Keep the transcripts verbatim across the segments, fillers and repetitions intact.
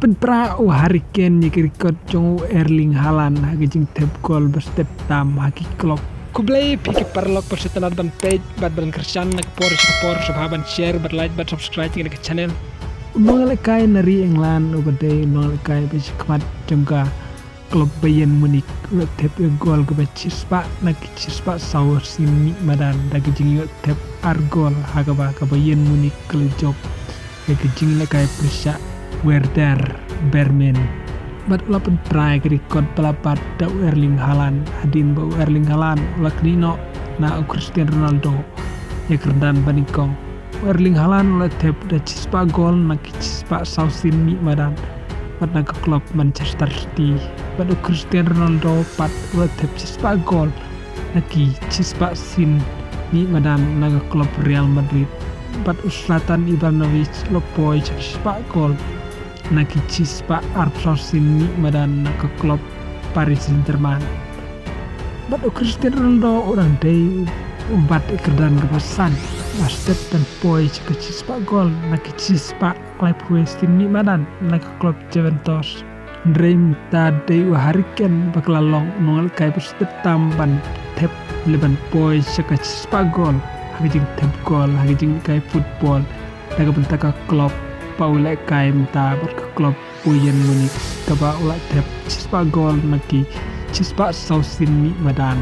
Pynpra u Harry Kane ïa ka record jong u Erling Haaland ha ka jingthep gol ba step tam ha ki club. Khublei phi ki paralok, pyrshah tynnad ban peit bad ban kyrshan na ka por sha ka por, sngewbha ban share bad like bad subscribe ïa ka channel. U nongïalehkai na ri England uba dei u nongïalehkai ba shakhmat jong ka club Bayern Munich u la thep ïa ka gol kaba shispah na ki shispah saw sien mih madan da ka jingïoh thep ar gol ha kaba ka Bayern Munich ka la jop ïa ka jingïalehkai pyrshah Werder Bremen. Bad u la pynpra ïa ka record ba la bat da u Erling Haaland hadien ba u Erling Haaland u la knieh noh na u Cristiano Ronaldo ïa ka ryndan ba nyngkong. U Erling Haaland u la thep da shispah gol na ki shispah saw sien mih madan bad na ka club Manchester City. Bad u Cristiano Ronaldo pat u la thep shispah gol na ki shispah sien mih madan na ka club Real Madrid. Bad u Zlatan Ibrahimovic u la poi sha shispah gol na ki shispah arphew saw sien mih madan na ka club Paris Saint-Germain. Bad u Cristiano Ronaldo u dang dei u bat ïa ka ryndan kaba san ba step ban poi sha ka shispah gol na ki shispah laiphew sien mih madan na ka club Juventus. Hynrei mynta dei u Harry Kane ba ka la long u nongïalehkai ba step tam ban thep lane ban poi sha ka shispah gol ha ka jingthep gol ha ka jingïalehkai football na ka bynta ka club ba u ïalehkai mynta bad ka club Bayern Munich kaba u la thep shispah gol na ki shispah saw sien mih madan.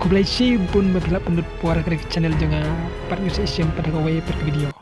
Khublei shibun ba phi la pynlut por ha ka channel jong nga, pat ngin sa ïashem pat ha kawei pat ka video.